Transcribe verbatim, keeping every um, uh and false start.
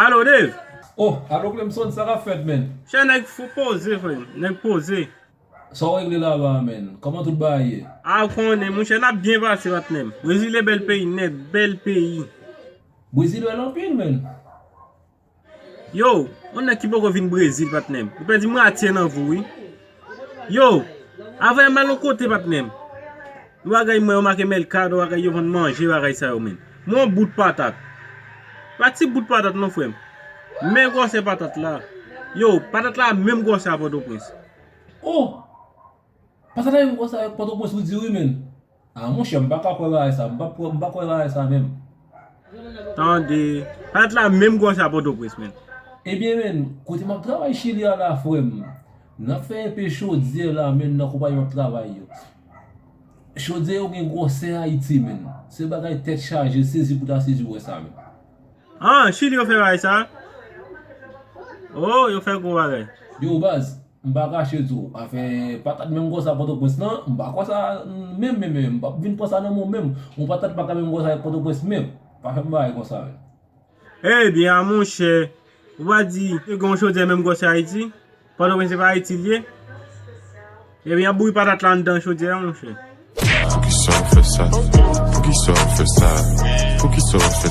Alo, Dave! Oh, alo Clemson, sa k ap fèt, men? Chè, nèg fou poze, frè m. Nèg poze. Sa w regle laba a, men? Kòman tout bagay ye? A, ou konnen, monchè, n ap byen pase, patnè m. Brezil e bèl peyi nèt, bèl peyi. Brezil bèl anpil, men. Yo, yon nèg ki poko vin Brezil, patnè m. Ou pèdi mwatye nan vi w, wi. Yo, avè m al yon kote, patnè m. Yon bagay mwen yo make Mercado, bagay yo vann manje, bagay sa yo, men. Mwen yon bout patat. Pa ti bout patat non, frè m. Men gwosè patat la. Yo, patat la menm gwosè a Pòtoprens. Oh! Patat la menm gwosè a Pòtoprens, ou di wi, men. Ah, monchè, m pa ka kwè bagay sa, m pa kwè, m pa kwè bagay sa menm. Tande, patat la menm gwosè a Pòtoprens, men. Ebyen, men, kote m ap travay Chili a la, frè m, n ap fè enpe chodyè la, men, nan konpayi m ap travay yo. Chodyè yo gen gwosè Ayiti, men. Se bagay tèt chaje, sezi pou ta sezi wè sa, men. Ah, Chili yo fè bagay sa? Oh, yo fè gwo bagay. Yo, baz, m pa kache tou. Afè patat menm gwosè a Pòtoprens lan, m pa kwè sa menm, menm, menm. M p ap vin pran sa nan men w menm. Yon patat pa ka menm gwosè avèk Pòtoprens menm. Pa fè m bagay konsa, men. Ebyen, a monchè, ou pa di yo gen yon chodyè menm gwosè Ayiti? Pòtoprens se pa Ayiti l ye? Ebyen, y ap bouri patat la anndan chodyè a, monchè. Poukisa w fè sa? Poukisa w fè sa? Poukisa w fè